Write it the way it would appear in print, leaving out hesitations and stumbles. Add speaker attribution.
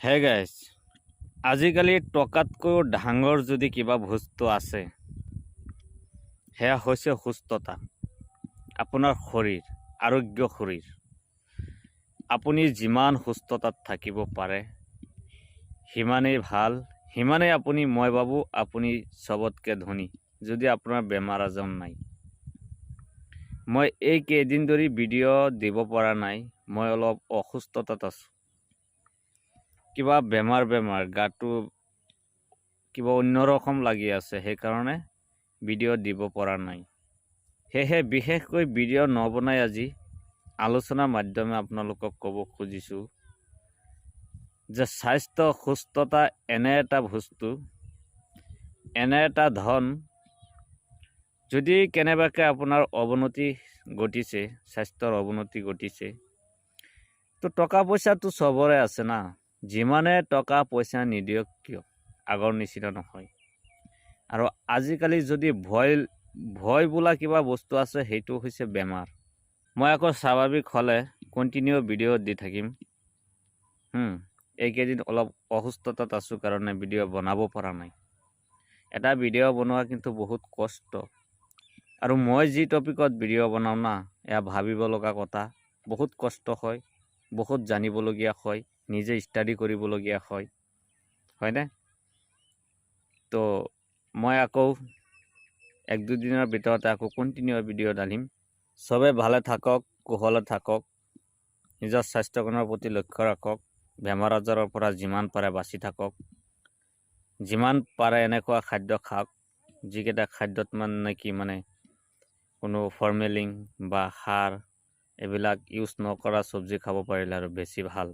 Speaker 1: Hey guys, আজিকালি টকাতকৈও ডাঙৰ যদি কিবা বস্তু আছে, সেয়া হৈছে সুস্থতা। আপোনাৰ শৰীৰ, আৰোগ্য শৰীৰ। আপুনি যিমান সুস্থতাত থাকিব পাৰে, সিমানেই ভাল, সিমানেই আপুনি, মই ভাবোঁ, আপুনি চবতকৈ ধনী, যদি আপোনাৰ বেমাৰ আজাৰ নাই। মই এই কেইদিন ধৰি ভিডিঅ' দিব পৰা নাই। মই অলপ অসুস্থতাত আছোঁ। কিবা বেমাৰ বেমাৰ, গাটো কিবা অন্যৰকম লাগি আছে, সেইকাৰণে ভিডিঅ' দিব পৰা নাই। সেয়েহে বিশেষকৈ ভিডিঅ' নবনাই আজি আলোচনাৰ মাধ্যমে আপোনালোকক ক'ব খুজিছোঁ যে স্বাস্থ্য, সুস্থতা এনে এটা বস্তু, এনে এটা ধন, যদি কেনেবাকৈ আপোনাৰ অৱনতি ঘটিছে, স্বাস্থ্যৰ অৱনতি ঘটিছে, তো টকা পইচাটো চবৰে আছে না। যিমানে টকা পইচা নিদিয়ক কিয়, আগৰ নিচিনা নহয়। আৰু আজিকালি যদি ভয় ভয় বোলা কিবা বস্তু আছে, সেইটো হৈছে বেমাৰ। মই আকৌ স্বাভাৱিক হ'লে কণ্টিনিউ ভিডিঅ' দি থাকিম। এইকেইদিন অলপ অসুস্থতাত আছোঁ কাৰণে ভিডিঅ' বনাব পৰা নাই। এটা ভিডিঅ' বনোৱা কিন্তু বহুত কষ্ট। আৰু মই যি টপিকত ভিডিঅ' বনাওঁ না, এয়া ভাবিব লগা কথা, বহুত কষ্ট হয়, বহুত জানিবলগীয়া হয়, নিজে ষ্টাডি কৰিবলগীয়া হয়, হয়নে? তো মই আকৌ এক দুদিনৰ ভিতৰতে আকৌ কণ্টিনিউ ভিডিঅ' ঢালিম। চবে ভালে থাকক, কুশলে থাকক, নিজৰ স্বাস্থ্যখনৰ প্ৰতি লক্ষ্য ৰাখক, বেমাৰ আজাৰৰ পৰা যিমান পাৰে বাচি থাকক, যিমান পাৰে এনেকুৱা খাদ্য খাওক যিকেইটা খাদ্যত মানে কি মানে কোনো ফৰ্মেলিন বা সাৰ এইবিলাক ইউজ নকৰা চব্জি খাব পাৰিলে আৰু বেছি ভাল।